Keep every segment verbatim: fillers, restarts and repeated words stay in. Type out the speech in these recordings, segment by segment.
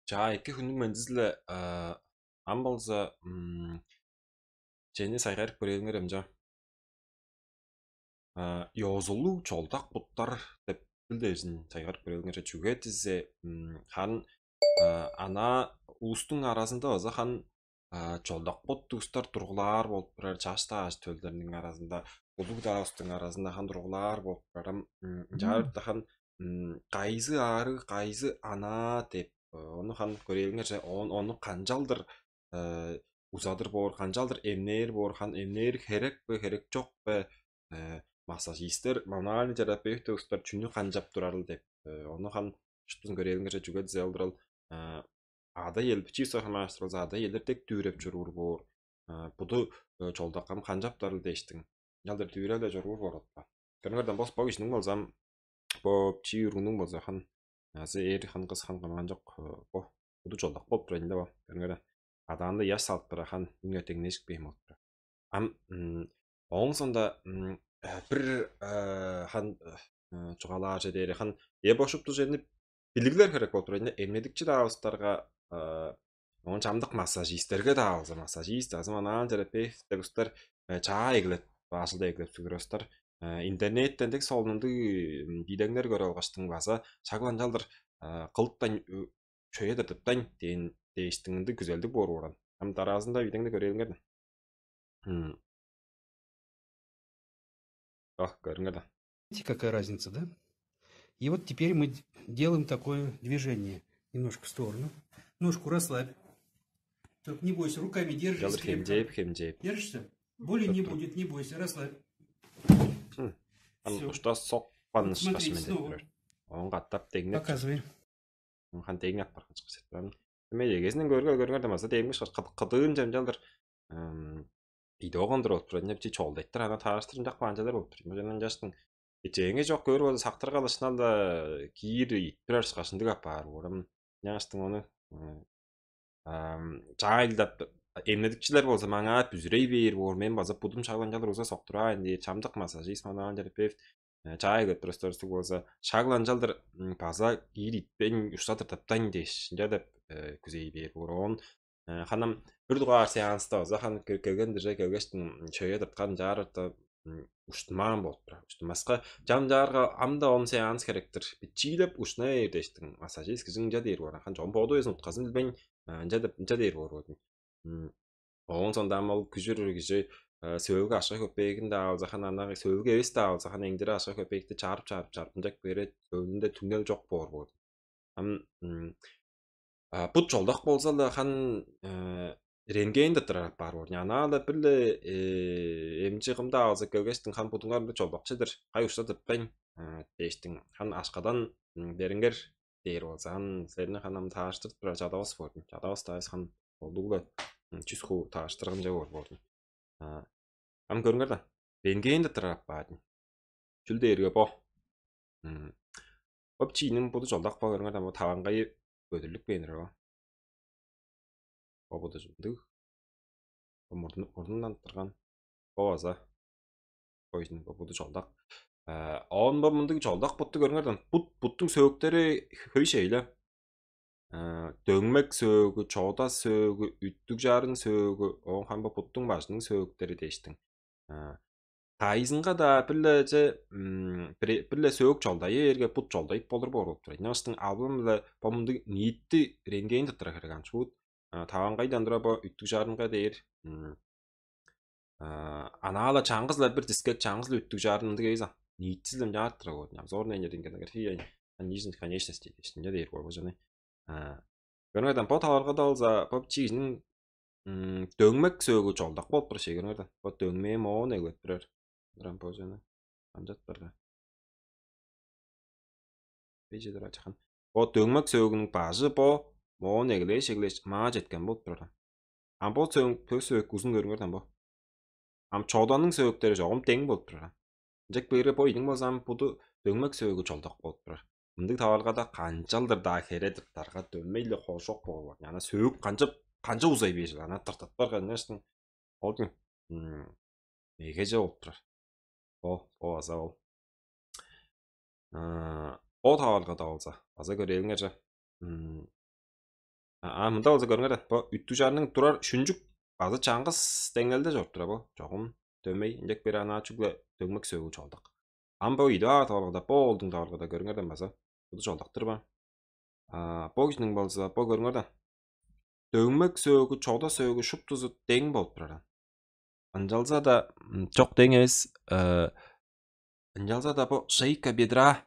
Чаа, эки хүннүң мендизиле. Ам болза чени сайгарып көрээлиңер эмче. Ёзулуг чолдак буттар деп билдевизин сайгарып көрээлиңер. Чүге дизе, хан ана улустуң аразында база хан чолдак бут улустар тургулаар болуп турар, чаш-даа төлдерниң аразында, улуг-даа улустуң аразында хан тургулаар болуп турар. Ам чаарда хан кайызы аарыг, кайызы анаа деп, ону хан көрээлиңерже, ону канчалдыр узадыр боор, канчалдыр эмнээр боор, хан эмнээр херек бе, херек чок бе, массажистер, мануальный терапевт улустар чүнү канчап турарыл деп, ону хан шуптузун көрээлиңерже. Чүге дизе ол турал ада-ел, бичии сохамааш туралза, ада-елдер дег дүүреп чоруур боор, буду чолдаккам канчаптарыл дээштиң, ынчалдыр дүүреп-ле чоруур боор отпа. Көрүңерден, бос бо кижиниң болзам, бо чии уругнуң болза хан, азы эр хан, кыс хан, кымаан чок, бо буду чолдак болуп турар ында бо. Көрүңерден, адаанда ыяш салып тура хан, үнге деңнежик бейм болуп тура. Ам ооң соонда бир хан чугаалаар чедээри хан, эп ошупту чедип билиглер херек болуп турар. Эмнедикчи-даа улустарга, оон чамдык массажисттерге-даа болза, массажист азы манаа терапевт дег улустар чаа эгелеп, баажылда эгелеп сүгүрүп улустар интернеттен дег солун ындыг бийлеңнер көрүп алгаштың, база шагыл ынчалдыр кылыптайн, чөйе тыртыптайн дээн дээштиң ындыг күзелдиг боор ооран. Ам дараазында бийлеңни көрээлиңер. Ох, көрүңер да. Видите, какая разница, да? И вот теперь мы д- делаем такое движение. Немножко в сторону. Ножку расслабь. Только не бойся, руками держись Жалыр крепко. Хемчээп, хемчээп. Держишься? Боли не Доктор. Будет, не бойся, расслабь. Ам Всё. Ушта сок Вот банныш смотри, кашмын снова. Деп. Оон каттап деңнеп. Показывай. Хан деңнеп барган чыккыс эт. Эме эгезинен көргө көргөр демаса деңнеш кыдыын чемчалдыр. Идогондур болуп тур. Эне бичи чолдеттир ана тааштыр ынчак баанчалар болуп тур. Мужанан жаштың эчээңе жок көөр болза сактырга алышынал да киир итпир арышкашындыг апаар уурам. Няштың ону чаайлдап эмнедикчилер болза маңаа бүзүрей бээр боор, мен база будум шагланчалар уза соктураайн дээр чамдык массажист манаан терапевт чаай көттүрүстөрүстүг болза шагланчалдыр база киир итпейн ушта тыртыптайн дээш ынча деп күзей бээр боор. Оон ханам бир дугаар сеанста база хан келген дирже келгештиң чөйе тырткан чаар орта уштумаан болуп турар. Уштумаска чам чаарга ам-да он сеанс керектир. Бичиилеп ушна ээр дээштиң массажист кижи ынча дээр боор. Хан чон боду безин утказын билбейн ынча деп ынча дээр боор болдум. Оон сондам ол күжүр кижи сөөлгү ашка көпээгин-даа алзахан, ана сөөлгү эвес-даа алзахан эңдири ашка көпээгти чаарып чаарып чаарып ынчак берет сөөлүнде түңнел чок боор болду. Ам бут чолдак болза-ла хан рентген тыттырар апаар боор. Анаала бир-ле эмчи кымда алза келгештиң хан будуңар ында чолдакчыдыр. Кай ушта тыптайн дээштиң хан ашкадан бериңер дээр болза, хан силерни хан ам тааштырып турар чадавас боор. Чадавас-даа хан болдугула чүс хуу тааштыргынча боор болду. Ам көрүңер да, рентген тыттырар апаар. Чүл дээрге бо. Бо чийниң буду чолдак бо көрүңер да, бо таваңгайы көдүрлүк бээр бо. Бо буду чымдыг. Бо мурдун мурдундан тырган. Бо база. Бо кижиниң бо буду чолдак. Оон бо мындыг чолдак бутту көрүңер да. Бут буттуң сөөктери хөй шейле. Дөңмек сөөгү, чода сөөгү, үттүг чарын сөөгү, оон хамба буттуң бажының сөөктери дээштиң. Кайызынга-даа бир-ле че бир-ле сөөк чолдайы бээрге бут чолдайып болур боор болуп турар. Ынчангаштың албан-биле бо мындыг ниитти рентген тыттыра херек ан шуут. Таваңгайдан тура бо үттүг чарынга дээр анаала чаңгызла бир дискек чаңгызла үттүг чарын ындыг эвес ан. Ниитсиз ынчаартыра боор. Обзорный рентгенография нижних конечностей дээш ынча дээр боор бо жаны. Көрүңерден бо таваргада болза бо чигиниң дөңмек сөөгү чолдак болуп тур шегерңерден. Бо дөңмээ моон эгелеп турар. Драм бо жаны. Амжат барга. Бежедир ачахан. Бо дөңмек сөөгүнүң бажы бо моон эгелээш эгелээш маа четкен болуп турар. Ам бо сөөгүн көс сөөгү узун көрүңерден бо. Ам чоданың сөөктери чогум дең болуп турар. Ынчек бээрге бо ийниң болза ам буду дөңмек сөөгү чолдак болуп турар. Мындыг таваргада канчалдыр-даа хере тыртарга дөмей-ле хожок болуп ана сөөк канчап канча узай бээр ана тыртыптар канчаштың ол мегеже болуп турар. О, о база ол. О таваргада болза база көрээлиңерже. А мында болза көрүңер даан, бо үттүг чарның турар шүнчүк база чаңгыс деңнелде чоруп турар бо. Чогум дөмей, ынчап бээр анаа чүгле дөңмек сөөгү чолдак. Ам бо идип аар таварылгада, бо оолдуң таварылгада көрүңер даан, база буду чолдак-тыр бо. А бо кижиниң болза, бо көрүңер даан, дөңмек сөөгү, чода сөөгү шуптузу дең болуп турар аан. Ынчалза-даа, м, чок, дең эвес. Э, ынчалза-даа бо шейка бедра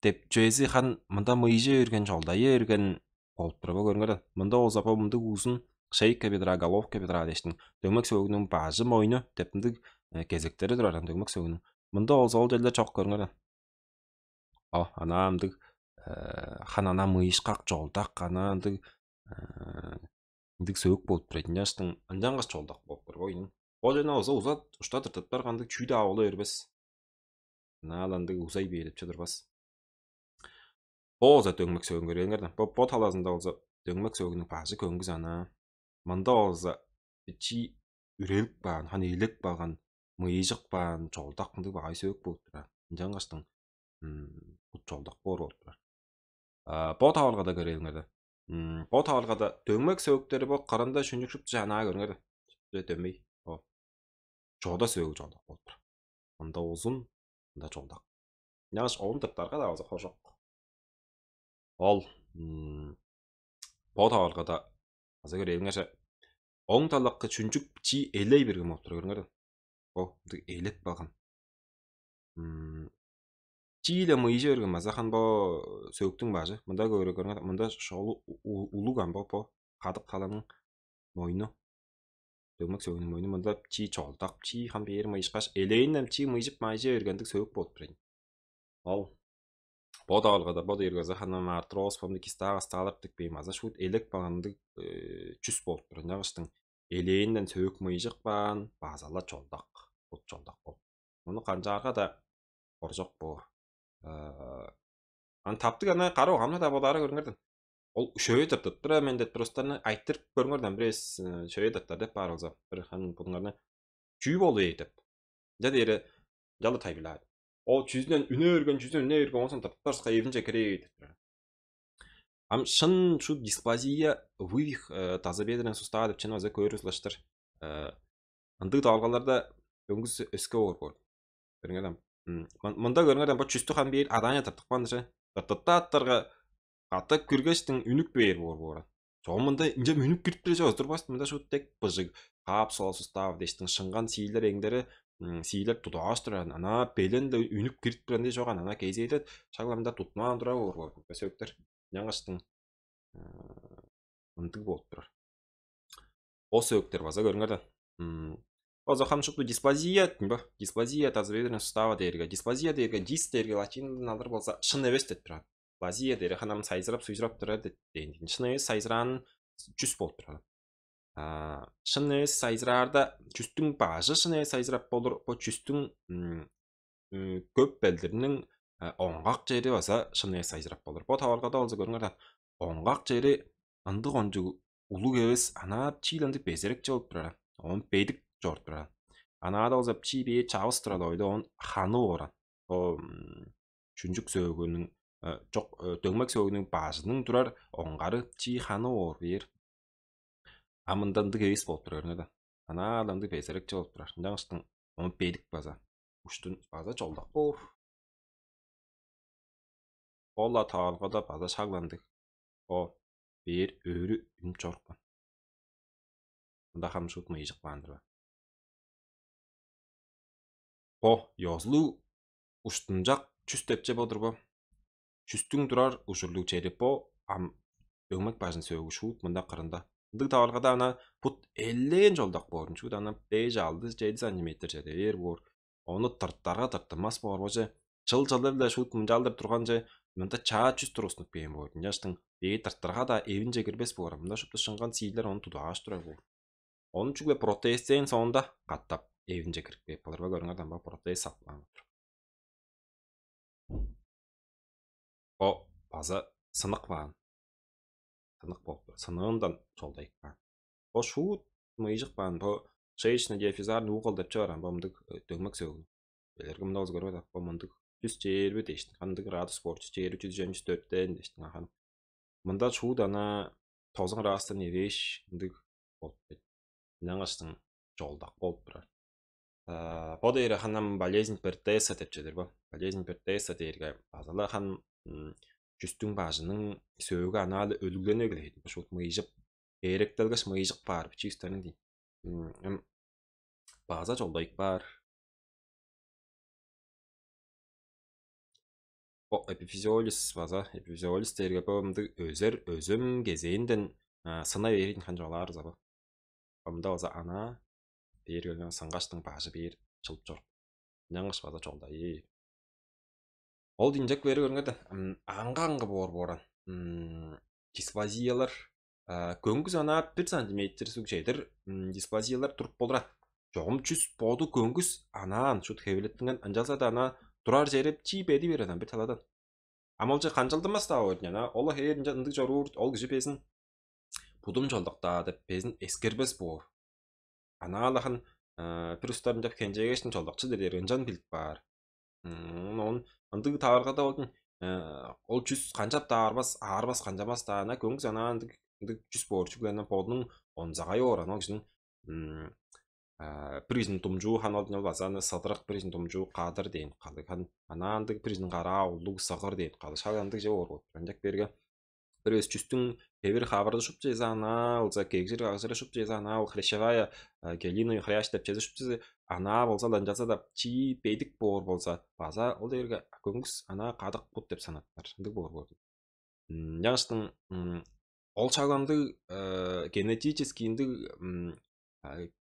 деп чүвези харын мында мыйжы берген, чолдайы берген болуп турар бо, көрүңер даан. Мында болза бо мындыг узун шейка бедра, головка бедра дээштиң, дөңмек сөөгүнүң бажы, мойну деп мындыг, э, кезектери турар аан дөңмек сөөгүнүң. Мында болза ол черлер чок, көрүңер даан. О, анаа ындыг, э, харын анаа мыйышкак, чолдак, анаа ындыг, э, ындыг сөөк болуп турар ийин, ынчангаштың, ынчангаш чолдак болуп турар бо ийин. Бо чүвени болза уза ушта тыртыптар кандыг чүү-даа бола бербес. Анаа-ла ындыг узай бээр деп чыдырбас. Бо болза дөңмек сөөгүн көрүңер даан. Бо, бо талазында болза дөңмек сөөгүнүң бажы көңгүс анаа. Мында болза бичии үрелип каан, харын элеп калган, мыйжып каан, чолдак мындыг багай сөөк болуп турар. Ынчангаштың, м, бут чолдак боор болуп турар. А, бо таварылгада көрээлиңер даан. М, бо таварылгада дөңмек сөөктери бо кырында шүнчүк шупту чанаа, көрүңер даан. Шупту дөмей. О. Чода сөөгү чолдак болуп турар. Мында узун, мында чолдак. Ынчангаш оон тыртарга-даа база хоржок. Ол, м, бо таварылгада база көрээлиңерже, оң талакы шүнчүк бичии элей берген болуп турар, көрүңер даан. Бо мындыг элеп калган. М, чииле мыйжы берген база харын бо сөөктүң бажы. Мында көрүңер, көрүңер, мында шолу у-, у-, улуг аан бо, бо кадык таланың мойну. Дөңмек сөөгүнүң мойну мында чии чолдак, чии харын бээр мыйышкаш, элээнден чии мыйжып-майжы берген ындыг сөөк болуп турар ийин. Ол бо таварылгада, бо дээрге база харын артроз, бо мындыг киста-касталар дикпейн, база шуут элеп калган ындыг, э, чүс болуп турар. Ынчангаштың элээнден сөөк мыйжып каан, база-ла чолдак, бут чолдак болуп. Ону канчаарга-даа хоржок боор. Э, аны таптыг анаа кара оганны-даа бодаарга, көрүңер даан. Ол шөйү тыртып тура мен деп, просто аны айтырып көрүңер даан, бир эвес, э, шөйү тыртар деп баар болза, бир харын бодуңарны чүү болу бээр деп. Ынча дээри, ынчалдыр тайылбырлаар. Ол чүзүнен үне берген, чүзүнен үне берген, оон соң тыртып турарга эвинче кире бээр деп турар. Ам шын шуут дисплазия вывих, э, тазобедренного сустава деп чүвени база көөрүвүс ылаштыр. Э, ындыг таварылгаларда көңгүс өске боор боор. Көрүңер даан. М, мын-, мында көрүңер даан, бо чүстү харын бээр адаанче тыртып каан-дыр че. Тыртыптаптарга, катап киргештиң үнүп бээр боор боор аан. Чогум мында ынча үнүп кирип турар чүве турбас, мында шуут дег быжыг, капсула суставов дээштиң, шыңган сиирлер, эңдери, м, сиирлер тудуп алгаш турар аан. Анаа белен-даа үнүп кирип турар ындыг чок аан. Анаа кезээде шак-ла мында тудунмаан турар боор боор мында сөөктер. Ынчангаштың, э, ындыг болуп турар. Ол сөөктер база көрүңер даан. М, база харын шупту дисплазия дийин бе? Дисплазия тазобедренного сустава дээрге, дисплазия дээрге, дис дээрге латиндан алыр болза, шын эвес деп турар. Плазия дээрге харын ам сайзырап-суйзурап турар деп дээн. Шын эвес сайзыраан чүс болуп турар. А, шын эвес сайзыраарда, чүстүң бажы шын эвес сайзырап болур, бо чүстүң, м, м, көп белдириниң, э, оңгак чери база шын эвес сайзырап болур. Бо таварылгада болза, көрүңер даан, оңгак чери ындыг кончуг улуг эвес, анаа чиил ындыг безерекче болуп турар аан. Оон бедик чоруп турар аан. Анаада болза чии бээр чавыс турар, ойда оон ханы боор аан. Бо, м, шүнчүк сөөгүнүң, э, чок, э, дөңмек сөөгүнүң бажының турар оңгары чии ханы боор бээр. А мында ындыг эвес болуп турар, көрүңер даан. Анаа-ла ындыг безерекче болуп турар. Ынчангаштың оон бедик база. Уштун база чолдак боор. Ол-ла таварылгада база шак-ла ындыг. О, бээр өрү үнүп чорупкан. Мында харын шуут мыйжып каан-дыр бе? Бо ёзулуг уштунчак чүс деп че бо-дур бо. Чүстүң турар ужурлуг чери бо, ам дөңмек бажының сөөгү шуут мында кырында. Ындыг таварылгада анаа бут элээн чолдак боор аан, шуут анаа беш, алды, чеди сантиметр чеде бээр боор. Ону тыртарга тыртынмас боор бо че. Чыл-чылы-биле шуут мынчалдыр турган че, мында чаа чүс тургустунуп кээн боор. Ынчангаштың бээр тыртарга-даа эвинче кирбес боор. Мында шупту шыңган сиирлер ону тудуп алгаш турар боор. Ону чүгле протезтен соонда катап эвинче кирип кээп болур бе, көрүңер даан, бо протез салып каан болур. Бо база сынык баан. Сынык болуп тур. Сыныындан чолдайып каан. Бо шуут мыйжып каан. Бо шеечный диафизарный угол деп чыгарган. Бо мындыг, э, дөңмек сөөгүн. Белерге мында болза көрбейн ак. Бо мындыг чүс чээрби дээштиң. Кандыг градус боор? Чүс чээрби, чүс үжен, чүс дөрттен дээштиң. Ахан. Мында шуут анаа тозуң ырааштан эвээш ындыг болуп кет. Ынчангаштың чолдак болуп турар. Бо дээри ханам болезнь Бертеса деп чедир бо. Болезнь Бертеса дээрге база-ла хан чүстүң бажының сөөгү анаалы өлүгленип эгелээн. Шут мыйжып, ээректелгеш мыйжык баар бичии үстениң дейн. Эм база чолдайып баар. Бо эпифизиолис база эпифизиолис дээрге бо ымдыг өзер өзүм кезээнден сына берин хан чугаалаар база бо. Ымда база ана бээр келген сынгаштың бажы бээр чылып чорук. Ынчангаш база чолдайы. Ол динчек бери көрүңер да, аңга-аңгы боор бооран дисплазиялар, көңгүс анаа бир сантиметр суг чедир дисплазиялар туруп болуран. Чогум чүс боду көңгүс анаан шут хевелеттинген, ынчалза-даа анаа турар чери чии беди берген бир таладан. Ам олче канчалдынмас-даа боор, ана ол хээр ынча ындыг чоруур, ол кижи безин будум чолдактаа деп безин эскербес боор. Анаалахан бир устар ынчап хенчээгээштин чолдакчы дээрээр ынчан билип каар. Оон ындыг таваргада болдун, ол чүс канчап-даа аарбас, аарбас канчамас-даа, ана көңгүс анаа ындыг ындыг чүс боор чүгле ана бодунуң онзагайы боор, ана ол кижиниң бир кижиниң думчуу хан ол ол база аны сыдырык, бир кижиниң думчуу кадыр дээн калыг хан, анаа ындыг бир кижиниң караа улуг сыгыр дээн калыг, шак ындыг чүве боор болуп тур. Ынчак берге бир эвес чүстүң хевир хавырды шуп чезе анаа болза, кегжир кагжыры шуп чезе анаа ол хрящевая, гелиновый хрящ деп чезе шуп чезе анаа болза-ла, ынчалза-даа чии бедик боор болза, база ол дээрге көңгүс анаа кадык бут деп санаттар. Ындыг боор болду. Ынчангаштың ол шак ындыг генетический ындыг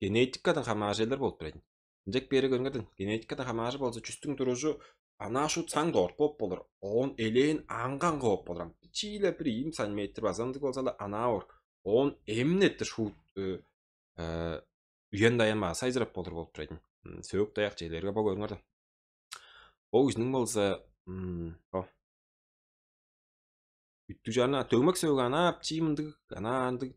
генетикадан хамааржы элер болуп турар. Ынчек бере көрүңерден, генетикадан хамааржы болза, чүстүң туружу анаа шут саң дорт болуп болур. Оон элээн аңга-аңга болуп болур. Чииле бир ийим сантиметр база ындыг болза-ла анаа ор. Оон эмнеттир шут үен даян база сайзырап болур болуп турар. Сөөк даяк чээлерге бо көрүңерден. Бо кижиниң болза бо үттүг чарны дөмек сөөгү анаа чиим ындыг, анаа ындыг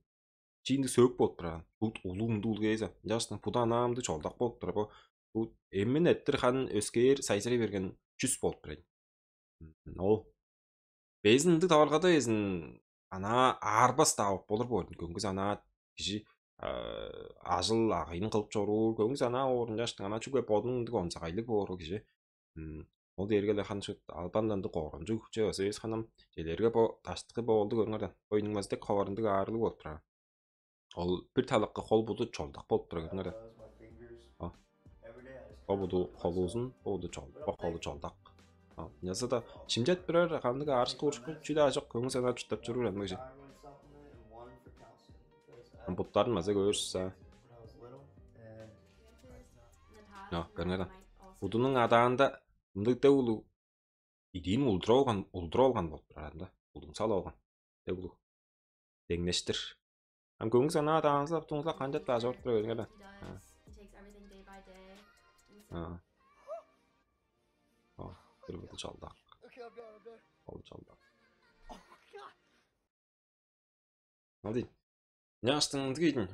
чииндиг сөөк болуп турар. Улуу мындыг улуг эвес. Ынчангаш буду анаа мындыг чолдак болуп турар. Бо бу эмин эттир харын өскээр сайзырай берген чүс болуп турар. Ол безин ындыг таваргада безин анаа аарбас-даа болуп болур боор. Көңгүс анаа кижи ажыл агыйын кылып чоруур, көңгүс анаа оор ынчаштың анаа чүгле бодунуң ындыг онзагайлыг боор ол кижи. Ол дээрге-ле ханчык албан ындыг оранчыг чүве база эвес ханам, чээлерге бо даштыкы бо болду көрүңер даан. Бо үнүң база дег ховарындыг аарылыг болуп турар. Ол бир талакка хол буду чолдак болуп турар көрүңер даан. О. Бо буду холуузун, бо буду чол, бо холу чолдак. Ынчалза-даа шимчет бирер кандыг аарышкы урушкун чүү-даа чок, көңүл санаа чурттап чоруур андыг же. Буттарын база көөрүшсү. Ё, көрүңер даан. Будунуң адаанда мындыг дег улуг идиин улдура болган, улдура болган болуп турар анда. Улдуңсал болган. Дег улуг. Деңнештир. Ам көңүл санаа даанзылап туңзулап канчап-даа чоруп тура бериңер даан. Бир буду чолдак. Ол чолдак. Алдын. Няштың ындыг ийдин.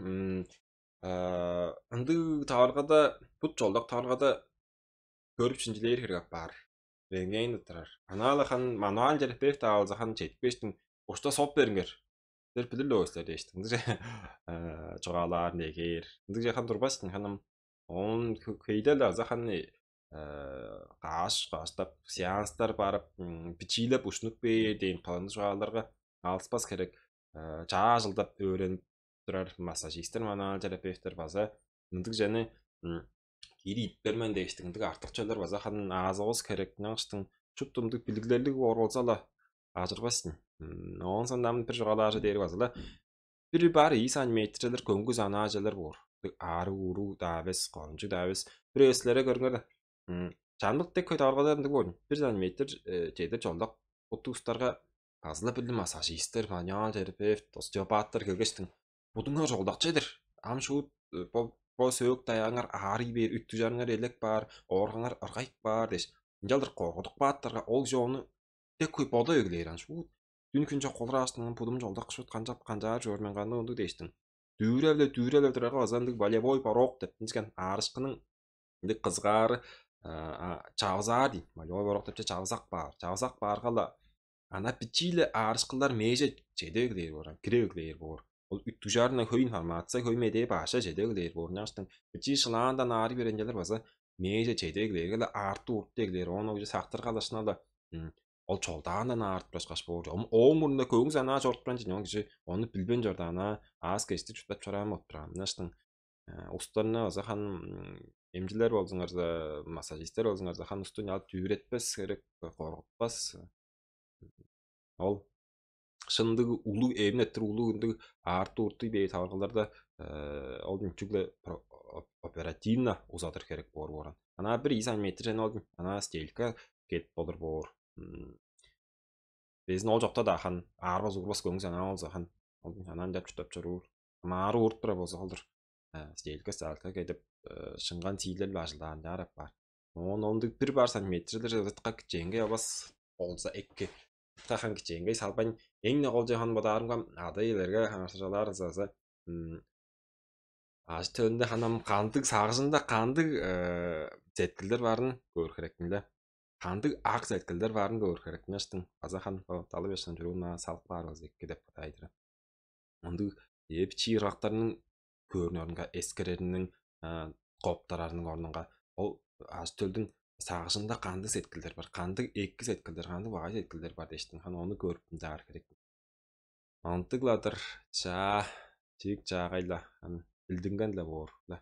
Ындыг таваргада, бут чолдак таваргада көрүп шинчилээр херек апаар. Рентген турар. Анаала хан мануал терапевт аалза хан четпештиң ушта соп бериңер. Силер билир-ле силер дээштиң. Ындыгже чугаалаар негээр. Ындыгже хан турбастың ханым. Он хейдел аза хан кааш кааштап сеанстар барып, бичиилеп ушнук бээр дээн кыланыш чугааларга алыспас херек. Чаа ажылдап өөренип турар массажистер, мануал терапевттер база мындыг жаны киир ийип бермен дээштиң ындыг артыкчалар база ханын аазывыс херек. Ынчангаштың шупту мындыг билиглерлиг боор болза-ла, ажырбастын. Оон сондамын бир чугаалаажы дээри база-ла бир бар ийи сантиметрчелер көңгүс анаажалар боор. Аарыг уруу даа эвес, корунчуг даа эвес. Бир эвеслере көрүңер да. Чамдык дег хөй таваргада ындыг боор. Бир сантиметр чедир чолдак уттуг устарга базыла билдим массажистер, маниал терапевт, остеопаттар келгештиң. Будуңар чолдак чедир. Ам шуут бо бо сөөк даяаңар аарый бээр, үттүжарыңар элек баар, ооргаңар ыргайып баар дээш, ынчалдыр коргудуп кааттарга, ол кижи ону дег хөй бодо өглээр ан шуут. Дүн хүн чок холураашкынын будум чолдак шуут канчап канчаар чоор мен кандыг ондуг дээштиң. Дүүреп-ле, дүүреп-ле турарга база ындыг болевой порог деп ынчыган аарышкының ындыг кызыгаары чавызаар дейт. Болевой порог депче чавызак баар. Чавызак баарга-ла Ана бичии-ле аарышкылдар мээже чеде эгелээр боор, кире эгелээр боор. Ол үттүг чаарында хөй информация, хөй медээ башка чеде эгелээр боор. Ынчангаштың бичии шылаандан аарый берген чүвелер база мээже чеде эгелээр, эгеле аарты уурту эгелээр. Оон ол кижи сактырга алышына-ла ол чолдаандан аарып турашкаш боор. Ооң мурнунда көңүс анаа чорудуп туран чүве, ол кижи ону билбейн чорда, анаа аас-кежиктиг чурттап чораан болуп турар. Ынчангаштың устарны база хан эмчилер болзуңарза, массажистер болзуңарза, хан устун ал дүүретпес херек, коргутпас. Ол шындыг улуг эмин эттир улуг ындыг аарты ууртуй бээр таваргаларда ол үнчүгле оперативно узадыр херек боор бооран. Ана бир ийи сантиметр сен ол ана стелька кет болур боор. Безин ол чокта да хан аарбас уурбас көңүс ана болза хан ол анаан деп чурттап чоруур. Ама аары ууртуп турар болза холдур стелька сталка кедип шыңган сиилел ажылдаан чаар апаар. Оон ондуг бир бар сантиметрлер ытка кичээнгей албас болза эки ытка хан кичээнгей салбайн эң-не кол жахан бодаарымга ада иелерге хаңарсыжалаар ызазы ажы төлүнде ханам кандыг сагыжында кандыг сеткилдер барын көөр херектиң-ле. Кандыг ак сеткилдер барын көөр херектиң аштың база хан далы бешан чурууна салып каар база эки деп бодайдыр. Ындыг эп чиир ырактарның көөрүн орунга эскерериниң коптарарының орнунга ол ажы төлдүң сагыжында кандыг сеткилдер бар, кандыг эки сеткилдер, кандыг багай сеткилдер бар дээштиң хан ону көрүп ынчаар херек. Антыгладыр чаа чиик чаагай-ла ан билдинген-ле боор-ла.